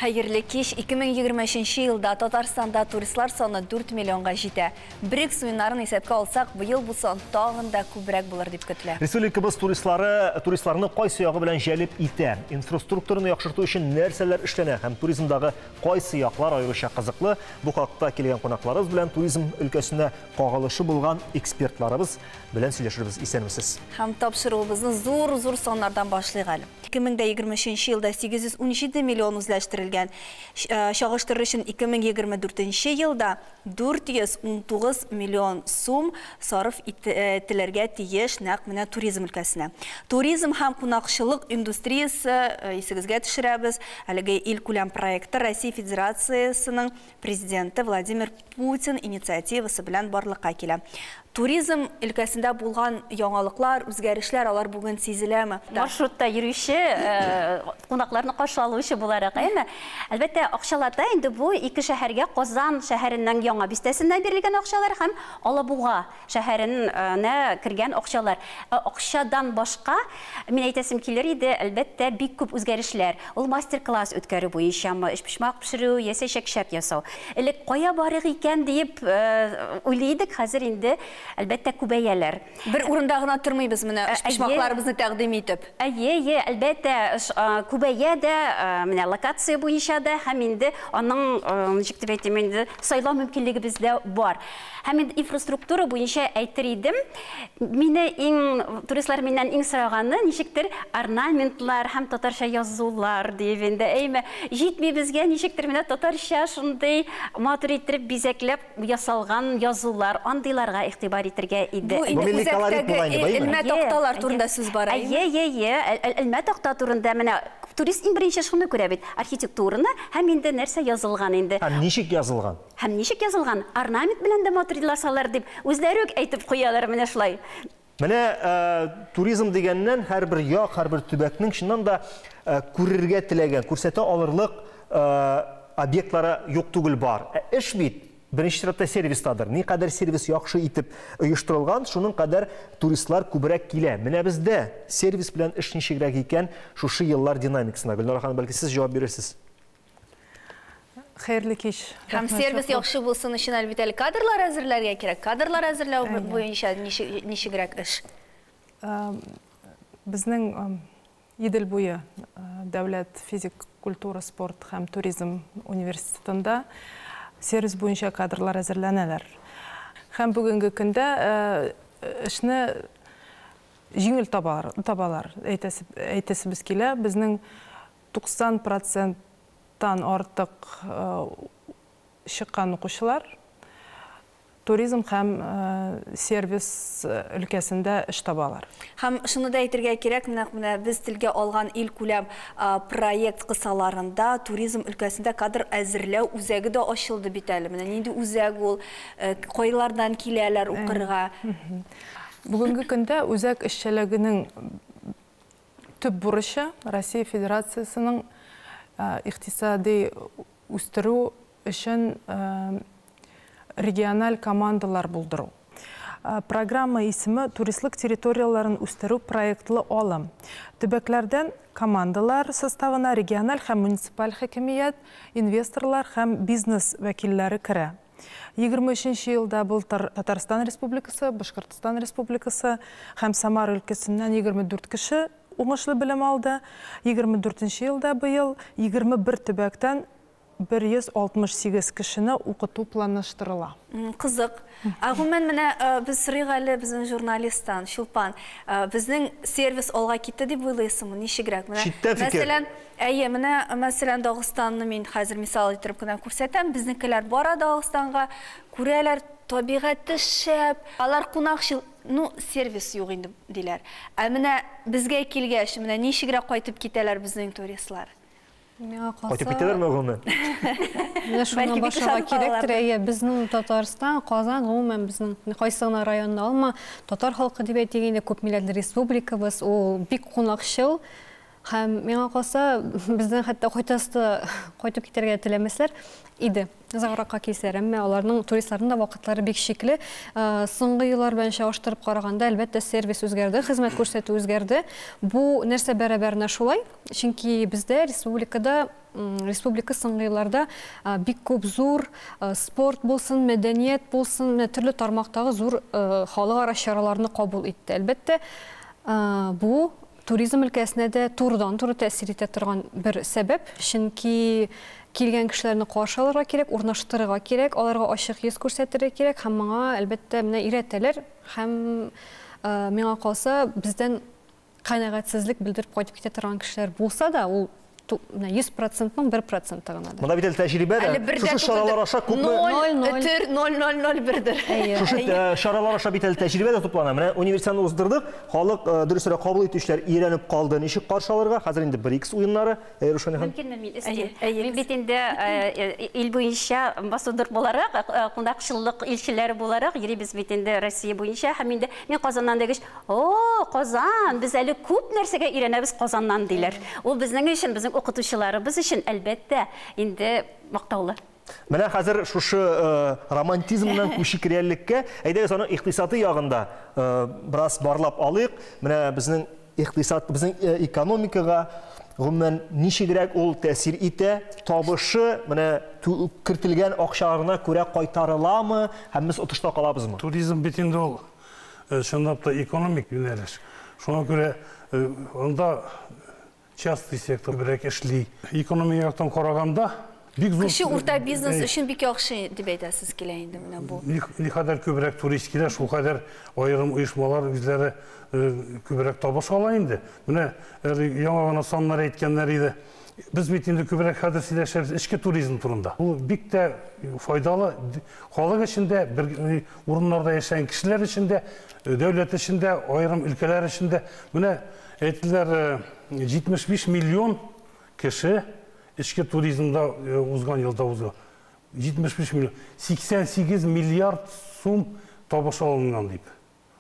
Хәерле кич. 2023 елда Татарстанда туристлар саны 4 миллионга җитә. БРИКС уеннарын исәпкә алсак, быел бу сан тагын да күбрәк булыр дип көтелә. Республикабыз туристлары туристларны кайсы ягы белән җәлеп итә? Инфраструктураны яхшырту өчен нәрсәләр эшләнә һәм туризмдагы кайсы яклар аеруча кызыклы? Бу хакта килгән кунакларыбыз белән туризм өлкәсенә кагылышы булган экспертларыбыз белән сөйләшербез. Исәнмесез. Һәм тапшыруыбызны зур-зур саннардан башлыйк әле. 2023 елда 817 миллион үзләштерелгән. Чагыштырыр өчен 2024 елда 419 миллион сум сарыф ителергә тиеш нәкъ менә туризм өлкәсенә. Туризм һәм кунакчылык индустриясе, исегезгә төшерәбез, әлеге илкүләм проекты Россия Федерациясенең президенты Владимир Путин инициативасы белән барлыкка килә. Туризм өлкәсендә булган яңалыклар, үзгәрешләр алар бүген сизеләме? Маршрутта йөрүче, кунакларны каршы алучы буларак, әйме? Әлбәттә, акчалата инде бу ике шәһәргә, Казан шәһәренең яңа бистәсенә бирелгән акчалар һәм Алабуга шәһәренә кергән акчалар. Акчадан башка, мин әйтәсем килер иде, әлбәттә, бик күп үзгәрешләр. Ул мастер-класс үткәрү буенчамы, өчпочмак пешерү, яисә чәкчәк ясау. Элек кая барыйк икән диеп уйлый идек, хәзер инде, әлбәттә, күбәяләр. Бер урында гына тормыйбыз менә өчпочмакларыбызны тәкъдим итеп. Әйе, әйе, әлбәттә, күбәя дә, менә локация буенча да, һәм инде аның, ничек дип әйтим инде, сайлау мөмкинлегебез дә бар. Һәм инде инфраструктура буенча әйтер идем, мине иң, туристлар миннән иң сораганы, ничектер орнаментлар һәм татарча язулар диеп инде, әйме, җитми безгә ничектер менә татарча шундый матур иттереп бизәкләп ясалган язулар, андыйларга игътибар итергә иде. Бу инде үзәктәге элмә такталар турында сүз бара, әйеме? Әйе, әйе, элмә такта турында менә турист иң беренче шуны күрә бит, архитектураны һәм инде нәрсә язылган инде. Һәм ничек язылган? Һәм ничек язылган, орнамент белән дә матурласалар дип, үзләре үк әйтеп куялар менә шулай. Менә туризм дигәннән һәрбер як, һәрбер төбәкнең чыннан да күрергә теләгән, күрсәтә алырлык объектлары юк түгел бар. Ә эш бит беренче чиратта сервистадыр. Никадәр сервис яхшы итеп оештырылган, шуның кадәр туристлар күбрәк килә. Менә бездә сервис белән эш ничегрәк икән шушы еллар динамикасында? Гөлнара ханым, бәлки сез җавап бирерсез? Хәерле кич. Һәм сервис яхшы булсын өчен әлбәттә әле кадрлар әзерләргә кирәк. Кадрлар әзерләү буенча ничегрәк эш? Безнең Идел буе дәүләт физик культура, спорт һәм туризм университетында сервис буенча кадрлар әзерләнәләр. Һәм бүгенге көндә эшне җиңел табалар, әйтәсебез килә. Безнең 90 проценттан артык чыккан укучылар туризм һәм сервис өлкәсендә эш табалар. Һәм шуны да әйтергә кирәк, нәкъ менә без телгә алган илкүләм проект кысаларында туризм өлкәсендә кадр әзерләү үзәге дә ачылды бит әле. Менә нинди үзәк ул, кайлардан киләләр укырга? Бүгенге көндә үзәк эшчәнлегенең төп бурычы Россия Федерациясенең икътисади үстерү өчен региональ командалар булдыру. Программа исеме туристлык территорияләрен үстерү проектлы алым. Төбәкләрдән командалар составына региональ һәм муниципаль хакимият, инвесторлар һәм бизнес вәкилләре керә. 23 елда былтыр Татарстан Республикасы, Башкортстан Республикасы һәм Самара өлкәсеннән 24 кеше уңышлы белем алды. 24 елда быел 21 төбәктән 168 кешене укыту планлаштырыла. Кызык. Ә гомумән менә без сорыйк әле безнең журналисттан, Чулпан, безнең сервис алга китте дип уйлыйсыңмы? Ничегрәк? Менә Читтә фикер. Мәсәлән, әйе, менә мәсәлән Дагыстанны мин хәзер мисал итеп кенә күрсәтәм. Безнекеләр бара Дагыстанга, күрәләр, табигате шәп, алар кунакчыл, ну, сервис юк инде диләр. Ә менә безгә килгәч, менә ничегрәк кайтып китәләр безнең туристлар? Миңа калса, Кайтып китәләрме гомумән? Менә шуннан Бәлки бик башларга ышанып кирәктер. калалардыр. Әйе, безнең Татарстан, Казан, гомумән безнең кайсы гына районны алма, татар халкы дип әйтик инде, күп милләтле республикабыз, ул бик кунакчыл. Һәм миңа калса, бездән хәтта кайтасы кайтып китәргә теләмәсләр иде. Озагракка килсәләр, әмма аларның туристларның да вакытлары бик чикле. Соңгы еллар белән чагыштырып караганда, әлбәттә, сервис үзгәрде, хезмәт күрсәтү үзгәрде. Бу нәрсә бәрабәренә шулай, чөнки бездә республикада республика соңгы елларда бик күп зур спорт булсын, мәдәният булсын, менә төрле тармактагы зур халыкара чараларны кабул итте. Әлбәттә, бу туризм өлкәсенә дә турыдан-туры тәэсир итә торган бер сәбәп, чөнки килгән кешеләрне каршы алырга кирәк, урнаштырырга кирәк, аларга ачык йөз күрсәтергә кирәк һәм моңа, әлбәттә, менә өйрәтәләр һәм миңа калса, бездән канәгатьсезлек белдереп кайтып китә торган кешеләр булса да, ул 100 процентның 1 проценты гына да. Монда бит әле тәҗрибә дә. Шушы чаралар аша күпме 0,0,001-дер. Шушы чаралар аша бит әле тәҗрибә дә туплана. Менә универсиаданы уздырдык, халык дөресрәк кабул итүчеләр өйрәнеп калды, ничек каршы алырга. Хәзер инде БРИКС уеннары. Рушания ханым. Мөмкинме мин өстим? Мин бит инде ил буенча амбассадор буларак, кунакчыллык илчеләре буларак йөрибез бит инде Россия буенча һәм инде мин Казаннан дигәч, "О, Казан, без әле күп нәрсәгә өйрәнәбез Казаннан" диләр. Ул безнең өчен, безнең укытучыларыбыз өчен, әлбәттә, инде мактаулы. Менә хәзер шушы романтизмнан күчик реальлеккә. Әйдәгез аның икътисадый ягында бераз барлап алыйк. Менә безнең икътисад, безнең экономикага гомумән ничегрәк ул тәэсир итә, табышы менә кертелгән акчаларына күрә кайтарыламы һәм без отышта калабызмы? Туризм бит инде ул чынлап та экономик юнәлеш. Шуңа күрә анда частный сектор күбрәк эшли. Экономик яктан караганда бик зур Кече урта бизнес өчен бик яхшы дип әйтәсез килә инде менә бу. Никадәр күбрәк турист килә, шулкадәр аерым оешмалар үзләре күбрәк табыш ала инде. Менә әле яңа гына саннар әйткәннәр иде. Без бит инде күбрәк хәзер сөйләшәбез эчке туризм турында. Ул бик тә файдалы халык өчен дә, бер урыннарда яшәгән кешеләр өчен дә, дәүләт өчен дә, аерым өлкәләр өчен дә. Менә әйттеләр, 75 миллион кеше эчке туризмда узган елда узган. 75 миллион, 88 миллиард сум табыш алынган дип.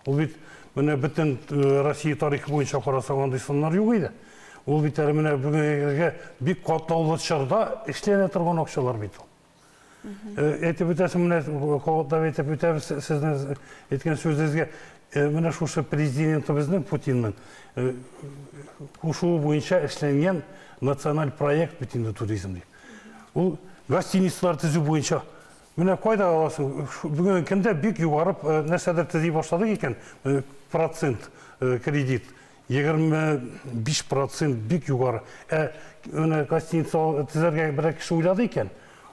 Ул бит менә бөтен Россия тарихы буенча карасаң, андый саннар юк иде. Ул бит әле менә бүгенгегә бик катлаулы чорда эшләнә торган акчалар бит ул. Әйтеп үтәсем, менә кабатлап әйтеп үтәбез сезнең әйткән сүзегезгә. Менә шушы президентыбызның Путинның кушуы буенча эшләнгән националь проект бит инде туризм дип. Ул гостиницалар төзү буенча. Менә кайда аласың? Бүгенге көндә бик югары нәрсәдер төзи башладык икән, процент кредит 25% бик югары. Ә менә гостиница төзергә берәр кеше уйлады икән,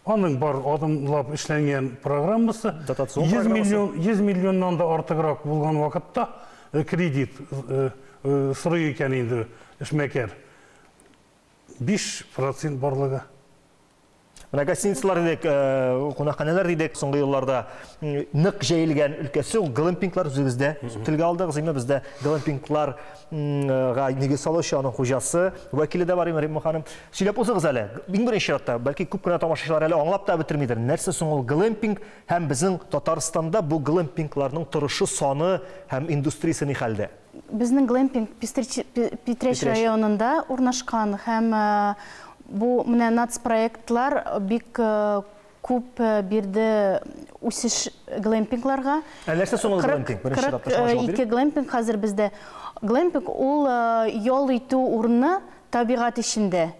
аның бар адымлап эшләнгән программасы, Дотацион 100 программасы. миллион, 100 миллионнан да артыграк булган вакытта кредит сорый икән инде эшмәкәр. 5% барлыгы. Менә гостиницалар дидек, кунакханәләр дидек, соңгы елларда нык җәелгән өлкәсе ул глэмпинглар үзегездә телгә алдыгыз, инде бездә глэмпингларга нигез салучы, аның хуҗасы, вәкиле дә бар, Римма ханым. Сөйләп узыгыз әле. Иң беренче чиратта, бәлки күп кенә тамашачылар әле аңлап та бетермидер. Нәрсә соң ул глэмпинг һәм безнең Татарстанда бу глэмпингларның торышы, саны һәм индустриясе ни хәлдә? Безнең глэмпинг Питрәч районында урнашкан һәм бу менә нацпроектлар бик күп бирде үсеш глэмпингларга. Ә нәрсә соң ул глэмпинг? Беренче чиратта шуңа җавап бирик. 42 глэмпинг хәзер бездә. Глэмпинг ул ял итү урыны табигать эчендә,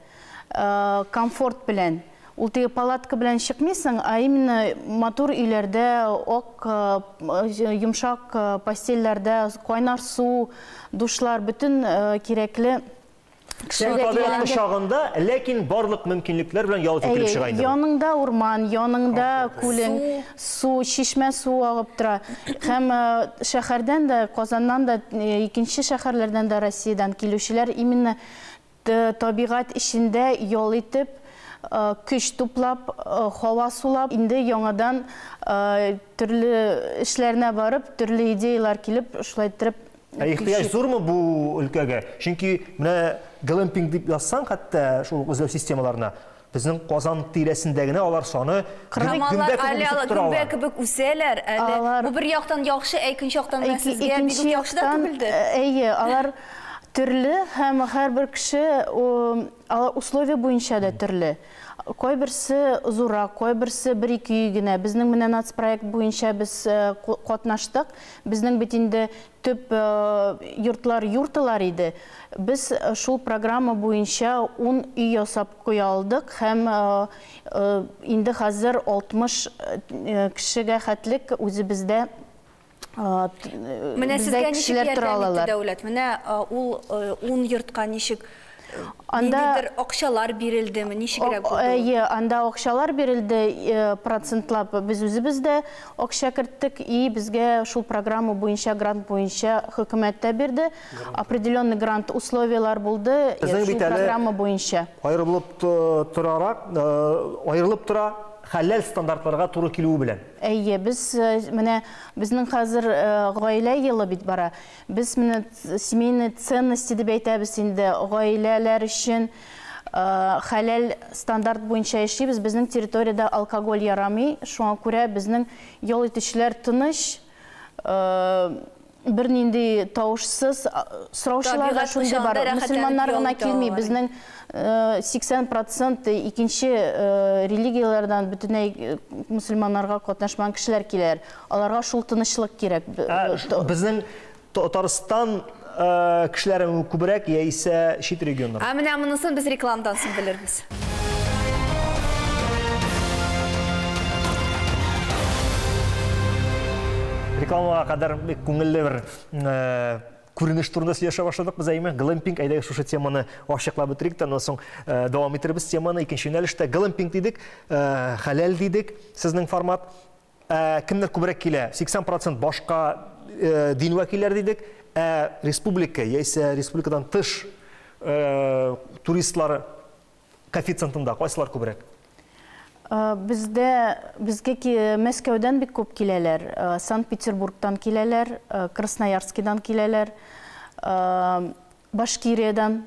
комфорт белән. Ул теге палатка белән чыкмыйсың, а именно матур өйләрдә, ак, йомшак постельләрдә, кайнар су, душлар, бөтен кирәкле Син табигать кочагында, ләкин барлык мөмкинлекләр белән ял итеп килеп чыга инде. Яныңда урман, яныңда күлең, су, чишмә суы агып тора. Һәм шәһәрдән дә, Казаннан да, икенче шәһәрләрдән дә, Россиядән килүчеләр именно табигать эчендә ял итеп, көч туплап, һава сулап, инде яңадан төрле эшләренә барып, төрле идеялар килеп, шулай иттереп. Ә ихтыяҗ зурмы бу өлкәгә? Чөнки менә глэмпинг дип язсаң, хәтта шул ук эзләү системаларына, безнең Казан тирәсендә генә алар саны Романнар гөмбә кебек әле үсеп алар тора гөмбә алар. кебек үсәләр, әле Алар бу бер яктан яхшы, ә икенче яктан менә Ике- сезгә бик икенче үк яхшы да яктан, түгелдер. Әйе, алар Төрле һәм һәрбер кеше условия буенча да төрле. Кайберсе зуррак, кайберсе бер-ике өй генә. Безнең менә нацпроект буенча без катнаштык. Безнең бит инде төп йортлар юрталар иде. Без шул программа буенча 10 өй ясап куя алдык һәм инде хәзер 60 кешегә хәтлек үзебездә Менә сезгә ничек ярдәм итте дәүләт? Менә ул 10 йортка ничек ниндидер акчалар бирелдеме? Ничегрәк булды? Әйе, анда акчалар бирелде, процентлап без үзебез дә акча керттек, и безгә шул программа буенча, грант буенча хөкүмәт тә бирде. Определенный грант условияләр булды, шул программа буенча. Аерылып торарак, аерылып тора хәләл стандартларга туры килүе белән. Әйе, без менә безнең хәзер гаилә елы бит бара. Без менә семейные ценности дип әйтәбез инде, гаиләләр өчен хәләл стандарт буенча эшлибез. Безнең территориядә алкоголь ярамый, шуңа күрә безнең ял итүчеләр тыныч, бернинди тавышсыз, сораучылар да шундый бар. Мөселманнар гына килми, безнең 80% икенче религияләрдән бөтенләй мөселманнарга катнашмаган кешеләр киләләр. Аларга шул тынычлык кирәк. Безнең Татарстан кешеләре күбрәк яисә чит регионнар? Ә менә монысын без рекламадан соң белербез. Рекламага кадәр бик күңелле бер күренеш турында сөйләшә башладык без, әйме? Глэмпинг, әйдәгез шушы теманы ачыклап бетерик тә, аннан соң дәвам итербез теманы. Икенче юнәлештә глэмпинг дидек, хәләл дидек, сезнең формат. Кемнәр күбрәк килә? 80% башка дин вәкилләре дидек, ә республика яисә республикадан тыш туристлар коэффициентында кайсылар күбрәк? Бездә, безгә Мәскәүдән бик күп киләләр, Санкт-Петербургтан киләләр, Красноярскидан киләләр, Башкириядән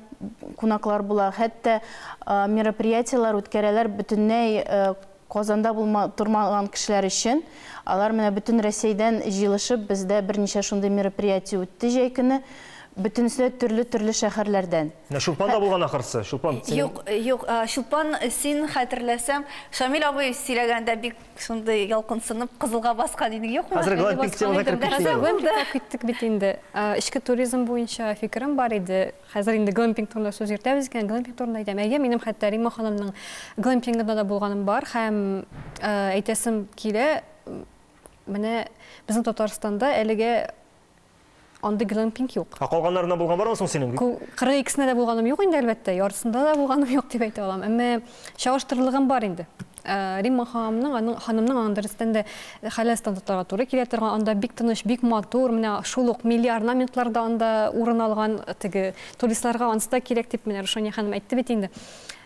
кунаклар була. Хәтта мероприятиеләр үткәрәләр бөтенләй Казанда тормаган кешеләр өчен. Алар менә бөтен Рәсәйдән җыелышып, бездә берничә шундый мероприятие үтте җәй көне. Бөтенесе төрле-төрле шәһәрләрдән. Менә Чулпан да булган ахырсы. Чулпан, синең Юк, юк, Чулпан, син хәтерләсәм, Шамил абый сөйләгәндә бик шундый ялкынсынып кызылга баскан идең, юкмы? Хәзер глэмпинг темасына кереп киттек инде. Глэмпингка киттек бит инде. Эчке туризм буенча фикерем бар иде. Хәзер инде глэмпинг турында сүз йөртәбез икән, глэмпинг турында әйтәм. Әйе, минем хәтта Римма ханымның глэмпингында да булганым бар һәм әйтәсем килә, менә безнең Татарстанда әлегә андый глэмпинг юк. Ә калганнарында булган бармы соң синең? 42-сендә дә булганым юк инде, әлбәттә, яртысында да булганым юк дип әйтә алам. Әмма чагыштырырлыгым бар инде. Римма ханымның, ханымның аның дөрестән дә хәләл стандартларга туры килә торган, анда бик тыныч, бик матур, менә шул ук милли орнаментлар да анда урын алган, теге туристларга анысы да кирәк дип менә Рушания ханым әйтте бит инде.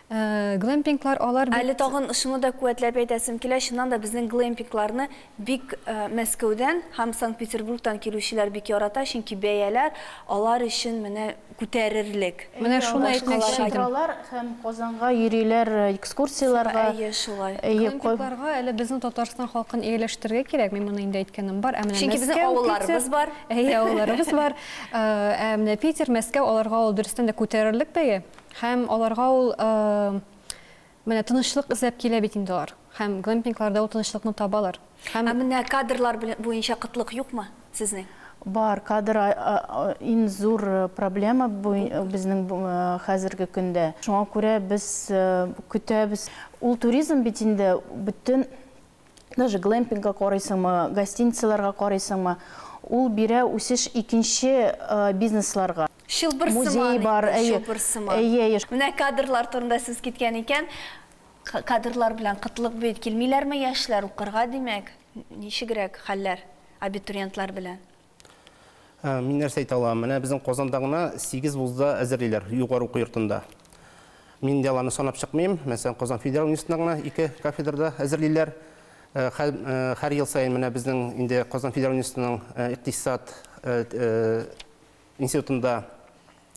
Глэмпинглар алар бит Әле тагын шуны да куәтләп әйтәсем килә, чыннан да безнең глэмпингларны бик Мәскәүдән һәм Санкт-Петербургтан килүчеләр бик ярата, чөнки бәяләр алар өчен менә күтәрерлек. Менә шуны әйтмәкче идем. Алар һәм Казанга йөриләр экскурсияләргә. Әйе, шулай. Глэмпингларга әле безнең Татарстан халкын ияләштерергә кирәк, мин моны инде әйткәнем бар. Ә менә Чөнки безнең авылларыбыз бар. Әйе, авылларыбыз бар. Ә менә Питер, Мәскәү аларга ул дөрестән дә күтәрерлек бәя. Һәм аларга ул менә тынычлык эзләп килә бит инде алар. Һәм глэмпингларда ул тынычлыкны табалар. Һәм Ә менә кадрлар буенча кытлык юкмы сезнең? Бар, кадр иң зур проблема безнең хәзерге көндә. Шуңа күрә без көтәбез. Ул туризм бит инде бөтен, даже глэмпингка карыйсыңмы, гостиницаларга карыйсыңмы, ул бирә үсеш икенче бизнесларга. Чылбыр Музей сыман бар, инде, әйе. чылбыр сыман. Әйе, әйе. Менә кадрлар турында сүз киткән икән, кадрлар белән кытлык бит килмиләрме яшьләр укырга, димәк, ничегрәк хәлләр абитуриентлар белән? Мин нәрсә әйтә алам? Менә безнең Казанда гына 8 вузда әзерлиләр югары уку йортында. Мин дә аларны санап чыкмыйм. Мәсәлән, Казан федераль университетында гына 2 кафедрада әзерлиләр. Һәр ел саен менә безнең инде Казан федераль университетының икътисад институтында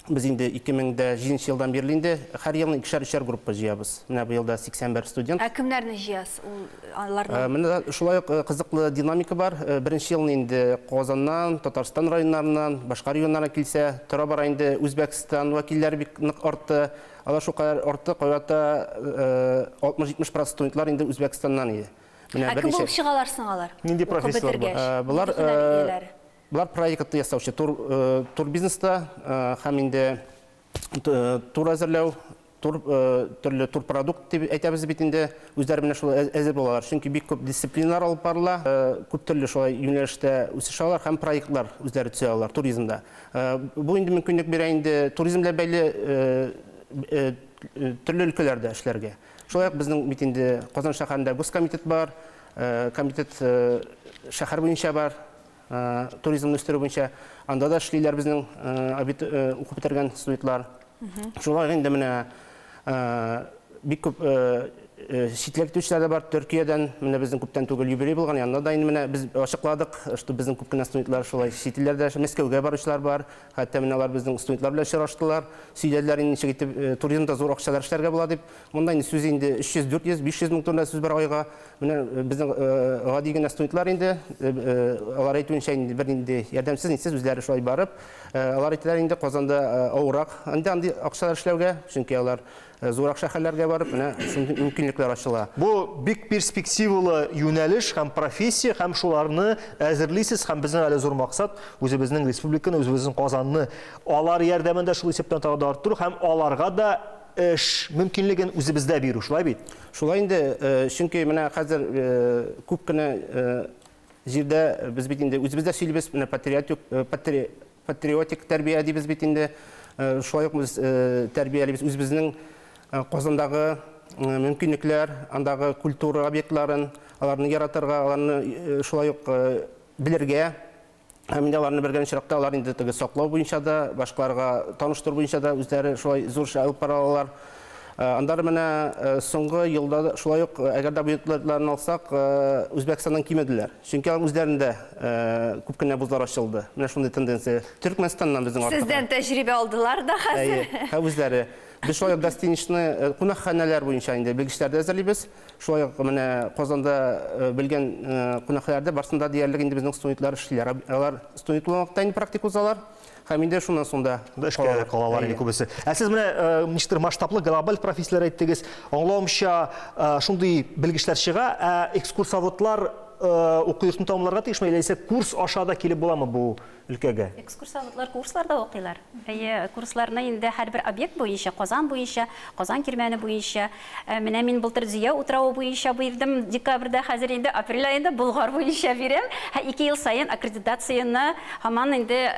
Без инде 2007 елдан бирле инде һәр елны икешәр-өчәр группа җыябыз. Менә быел да 81 студент. Ә кемнәрне җыясыз? Ул аларны? Менә шулай ук кызыклы динамика бар. Беренче елны инде Казаннан, Татарстан районнарыннан, башка регионнардан килсә, тора-бара инде Үзбәкстан вәкилләре бик нык артты. Алар шулкадәр артты, кайвакытта 60-70% студентлар инде Үзбәкстаннан иде. Менә Ә кем булып чыгалар соң алар? Нинди профессияләр бар? Болар Булар проектны ясаучы тур бизнеста һәм инде тур әзерләү, төрле тур продукт дип әйтәбез бит инде, үзләре менә шулай әзер булалар. Чөнки бик күп дисциплиналар алып барыла, күп төрле шулай юнәлештә үсеш алалар һәм проектлар үзләре төзә алалар туризмда. Бу инде мөмкинлек бирә инде туризм белән бәйле төрле өлкәләрдә эшләргә. Шулай ук безнең бит инде Казан шәһәрендә госкомитет бар, комитет шәһәр буенча бар. Туризмны үстерү буенча анда да эшлиләр безнең укып бетергән студентлар. Шулай инде менә бик күп читләр китүчеләр дә бар. Төркиядән менә безнең күптән түгел юбилей булган, янда да инде менә без ачыкладык, что безнең күп кенә студентлар шулай чит илләрдә, Мәскәүгә баручылар бар. Хәтта менә алар безнең студентлар белән очраштылар, сөйләделәр инде ничек итеп туризмда зур акчалар эшләргә була дип. Монда инде сүз инде 300, 400, 500 мең турында сүз бар айга. Менә безнең гади генә студентлар инде, алар әйтүенчә инде бернинди ярдәмсез, нисез үзләре шулай барып, алар әйтәләр инде Казанда авыррак инде андый акчалар эшләүгә, чөнки алар зуррак шәһәрләргә барып, менә шундый мөмкинлекләр ачыла. Бу бик перспективалы юнәлеш һәм профессия, һәм шуларны әзерлисез, һәм безнең әле зур максат үзебезнең республиканы, үзебезнең Казанны алар ярдәмендә шул исәптән тагы да арттыру һәм аларга да эш мөмкинлеген үзебездә бирү, шулай бит? Шулай инде, чөнки менә хәзер күп кенә җирдә без бит инде үзебездә сөйлибез, менә патриотик тәрбия дибез бит инде, шулай ук без тәрбиялибез үзебезнең Казандагы мөмкинлекләр, андагы культура объектларын, аларны яратырга, аларны шулай ук белергә. Һәм инде аларны белгән очракта алар инде теге саклау буенча да, башкаларга таныштыру буенча да үзләре шулай зур эш алып бара алалар. Аннары менә соңгы елда шулай ук, әгәр дә бюджетларын алсак, Үзбәкстаннан кимеделәр. Чөнки алар үзләрендә күп кенә вузлар ачылды. Менә шундый тенденция. Төркмәнстаннан безнең артык. Сездән тәҗрибә алдылар да хәзер. Әйе, үзләре. Без шулай ук гостиничный кунакханәләр буенча инде белгечләр дә әзерлибез. Шулай ук менә Казанда белгән кунакханәләрдә барсында диярлек инде безнең студентлар эшлиләр. Алар студент булган инде практика узалар. Һәм инде шуннан соң да эшкә калалар инде күбесе. Ә сез менә ничектер масштаблы глобаль профессияләр әйттегез. Аңлавымча, шундый белгечләр чыга, ә экскурсоводлар уку йортын тәмамларга тиешме, яисә курс аша да килеп буламы бу өлкәгә? Экскурсоводлар курсларда укыйлар. Әйе, курсларны инде һәрбер объект буенча, Казан буенча, Казан кирмәне буенча, менә мин былтыр Зөя утравы буенча бирдем, декабрьдә, хәзер инде апрель аенда Болгар буенча бирәм. 2 ел саен аккредитацияне һаман инде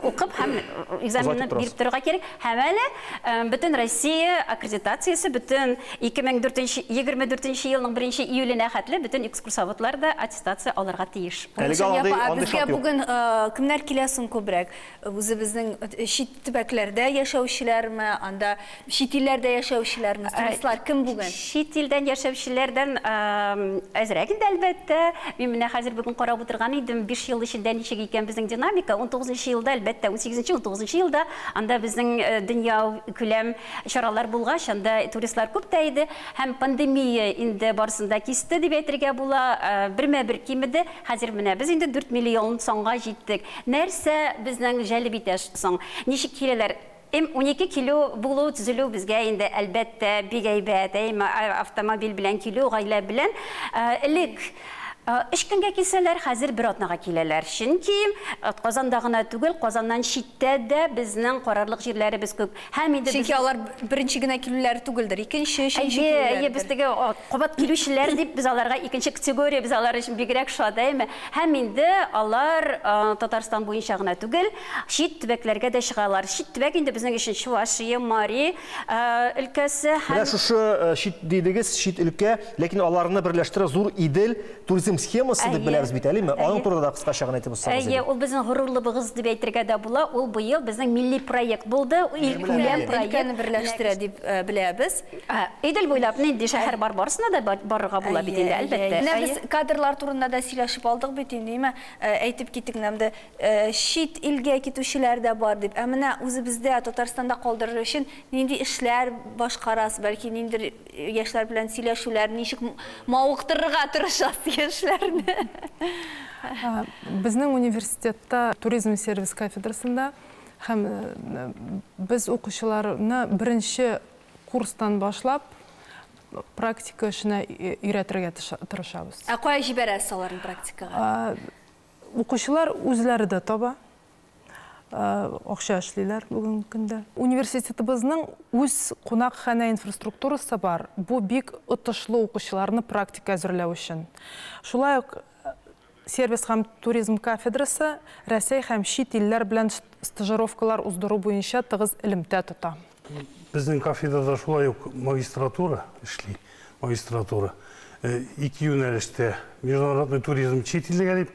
укып һәм экзаменны биреп торырга кирәк. Һәм әле бөтен Россия аккредитациясе бөтен 2024 елның 1 июленә хәтле бөтен экскурсоводлар да аттестация алырга тиеш. Безгә бүген кемнәр килә соң күбрәк? Үзебезнең чит төбәкләрдә яшәүчеләрме, анда чит илләрдә яшәүчеләрме? Туристлар кем бүген? Чит илдән яшәүчеләрдән әзрәк инде, әлбәттә. Мин менә хәзер бүген карап утырган идем, 5 ел эчендә ничек икән безнең динамика. 19 елда, әлбәттә, 18-19 елда анда безнең дөнья күләм чаралар булгач, анда туристлар күп тә иде. Һәм пандемия инде барысын да кисте дип әйтергә була. Бермә-бер кимеде. Хәзер менә без инде 4 миллион санга җиттек. Нәрсә безнең җәлеп итә соң? Ничек киләләр? М12 килү булу төзелү безгә инде әлбәттә бик әйбәт, әйме, автомобиль белән килү, гаилә белән. Элек 3 көнгә килсәләр, хәзер бер атнага киләләр. Чөнки Казанда гына түгел, Казаннан читтә дә безнең карарлык җирләребез күп. Һәм инде чөнки алар беренче генә килүләре түгелдер, икенче, өченче килүләре. Әйе, без теге кабат килүчеләр дип без аларга икенче категория, без алар өчен бигрәк шат, әйме. Һәм инде алар Татарстан буенча гына түгел, чит төбәкләргә дә чыгалар. Чит төбәк инде безнең өчен Чувашия, Мари өлкәсе һәм менә шушы чит дидегез, чит өлкә, ләкин аларны берләштерә зур Идел туризм туризм схемасы дип беләбез бит, әлеме? Аның турында да кыскача гына әйтеп узсагыз. Әйе, ул безнең горурлыгыбыз дип әйтергә дә була. Ул быел безнең милли проект булды, илкүләм проект. Өлкәне берләштерә дип беләбез. Идел буйлап нинди шәһәр бар, барысына да барырга була бит инде, әлбәттә. Менә без кадрлар турында да сөйләшеп алдык бит инде, әйме? Әйтеп киттек, менә чит илгә китүчеләр дә бар дип. Ә менә үзебездә Татарстанда калдырыр өчен нинди эшләр башкарасыз, бәлки ниндидер яшьләр белән сөйләшүләр, ничек мавыктырырга тырышасыз яшьләрне? Безнең университетта туризм сервис кафедрасында һәм без укучыларны беренче курстан башлап практика эшенә өйрәтергә тырышабыз. Ә кая җибәрәсез аларны практикага? Укучылар үзләре дә таба, акча эшлиләр бүгенге көндә. Университетыбызның үз кунакханә инфраструктурасы бар. Бу бик отышлы укучыларны практика әзерләү өчен. Шулай ук сервис һәм туризм кафедрасы Рәсәй һәм чит илләр белән стажировкалар уздыру буенча тыгыз элемтә тота. Безнең кафедрада шулай ук магистратура эшли, магистратура. Ике юнәлештә международный туризм чит илгә дип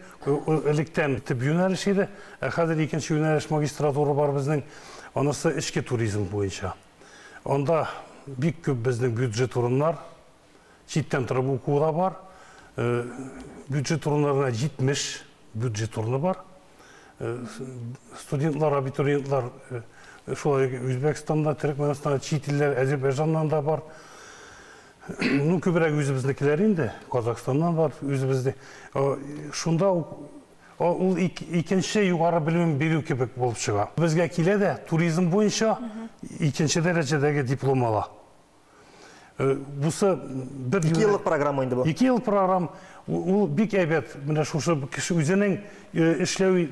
электән төп юнәлеш иде. Ә хәзер икенче юнәлеш магистратура бар безнең, анысы эчке туризм буенча. Анда бик күп безнең бюджет урыннар, читтән торып уку да бар. Бюджет урыннарына 70 бюджет урыны бар. Студентлар, абитуриентлар шулай Үзбәкстанда, Төркмәнстанда, чит илләр, Азербайҗаннан да бар. Ну, күбрәк үзебезнекеләр инде, Казахстаннан бар, үзебездә. Шунда ул икенче югары белем бирү кебек булып чыга. Безгә килә дә туризм буенча икенче дәрәҗәдәге диплом ала. Бусы бер 2 еллык программа инде бу. 2 ел программа, ул бик әйбәт. Менә шушы кеше үзенең эшләү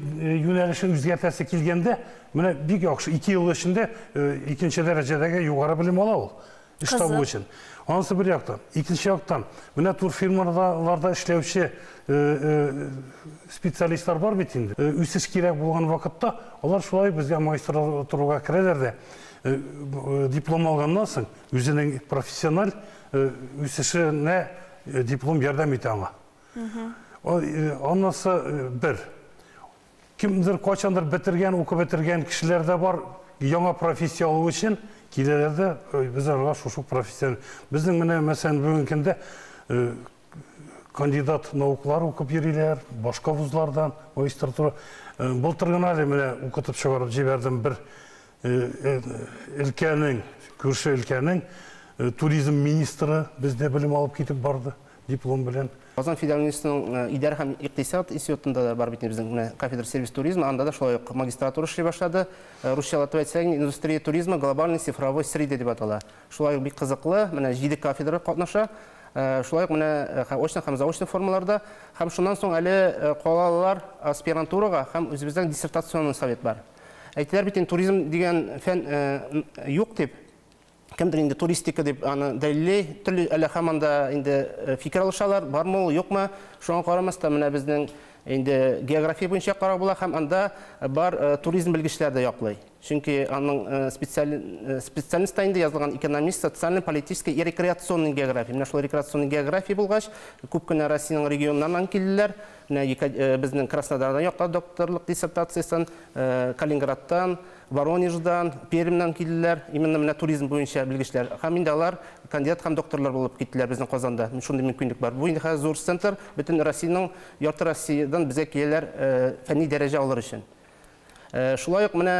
юнәлешен үзгәртәсе килгәндә, менә бик яхшы 2 ел эчендә икенче дәрәҗәдәге югары белем ала ул. Эш табу өчен. Анысы бер яктан. Икенче яктан, менә турфирмаларда эшләүче специалистлар бар бит инде. Үсеш кирәк булган вакытта алар шулай безгә магистратурага керәләр дә, диплом алганнан соң үзенең профессиональ үсешенә диплом ярдәм итә аңа. Анысы бер. Кемдер кайчандыр бетергән, укып бетергән кешеләр дә бар. Яңа профессия алу өчен киләләр дә, без аларга шушы профессия. Безнең менә мәсәлән бүгенге көндә кандидат наукалар укып йөриләр, башка вузлардан магистратура. Былтыр гына әле менә укытып чыгарып җибәрдем бер өлкәнең, күрше өлкәнең туризм министры бездә белем алып китеп барды диплом белән. Казан федераль университетының идарә һәм икътисад институтында да бар бит безнең менә кафедра сервис туризма, анда да шулай ук магистратура эшли башлады. Русчалатып әйтсәк, индустрия туризма глобальный цифровой среда дип атала. Шулай ук бик кызыклы, менә 7 кафедра катнаша. Шулай ук менә очно һәм заочно формаларда һәм шуннан соң әле калалар аспирантурага һәм үзебезнең диссертационный совет бар. Әйтәләр бит инде туризм дигән фән юк дип. Кемдер инде туристика дип аны дәлилли, төрле әле һаман да инде фикер алышалар, бармы ул, юкмы? Шуңа карамастан менә безнең инде география буенча карау була һәм анда бар туризм белгечләре дә яклый. Чөнки аның специальностьта инде язылган экономист, социальный, политический и рекреационный география. Менә шул рекреационный география булгач, күп кенә Россиянең регионнарыннан килделәр. Менә безнең Краснодардан яклап докторлык диссертациясен, Калининградтан, Воронеждан, Пермьнән килделәр. Именно менә туризм буенча белгечләр. Һәм инде алар кандидат һәм докторлар булып киттеләр безнең Казанда. Шундый мөмкинлек бар. Бу инде хәзер зур центр, бөтен Россиянең, ярты Россиядән безгә киләләр фәнни дәрәҗә алыр өчен. Шулай ук менә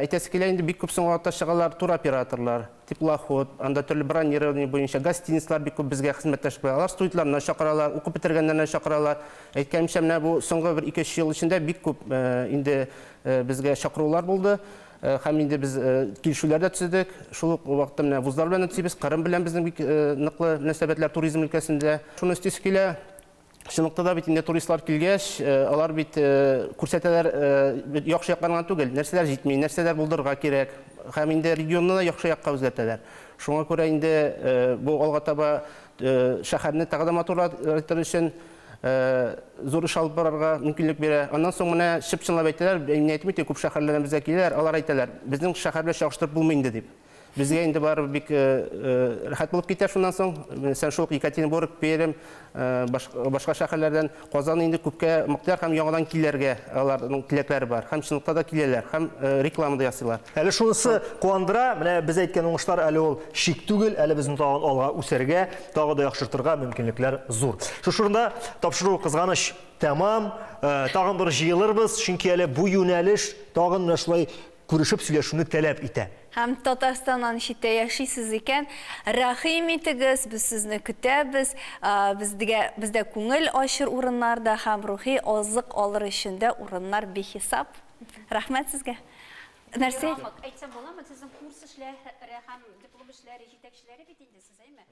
әйтәсе килә инде бик күп соңгы вакытта чыгалар туроператорлар, теплоход, анда төрле бронирование буенча гостиницалар бик күп безгә хезмәттәш була. Алар студентларны чакыралар, укып бетергәннәрне чакыралар. Әйткәнемчә, менә бу соңгы бер 2-3 ел эчендә бик күп инде безгә чакырулар булды. Һәм инде без килешүләр дә төзедек. Шул ук вакытта менә вузлар белән төзибез, Кырым белән безнең бик ныклы мөнәсәбәтләр туризм өлкәсендә. Шуны өстисе килә. Чынлыкта да бит инде туристлар килгәч, алар бит күрсәтәләр яхшы якларын гына түгел, нәрсәләр җитми, нәрсәләр булдырырга кирәк. Һәм инде регионны да яхшы якка үзгәртәләр. Шуңа күрә инде бу алга таба шәһәрне тагы да матурлатыр өчен зур эш алып барырга мөмкинлек бирә. Аннан соң менә чып-чынлап әйтәләр, мин әйтмим, күп шәһәрләрдән безгә киләләр, алар әйтәләр, безнең шәһәр белән чагыштырып булмый инде дип. Безгә инде барыбер бик рәхәт булып китә шуннан соң. Мәсәлән, шул ук Екатеринбург, Пермь, башка шәһәрләрдән Казан инде күпкә мактыйлар һәм яңадан килергә аларның теләкләре бар. Һәм чынлыкта да киләләр, һәм реклама да ясыйлар. Әле шунысы куандыра, менә без әйткән уңышлар әле ул чик түгел, әле безнең тагын алга үсәргә, тагы да яхшыртырга мөмкинлекләр зур. Шушы урында тапшыру кызганыч тәмам, тагын бер җыелырбыз, чөнки әле бу юнәлеш тагын менә шулай күрешеп сөйләшүне таләп итә. Һәм Татарстаннан читтә яшисез икән, рәхим итегез, без сезне көтәбез. Безгә бездә күңел ачыр урыннар да һәм рухи азык алыр өчен дә урыннар бихисап. Рәхмәт сезгә. Нәрсә? Әйтсәм буламы, сезнең курс эшләре һәм диплом эшләре җитәкчеләре бит инде сез, әйме?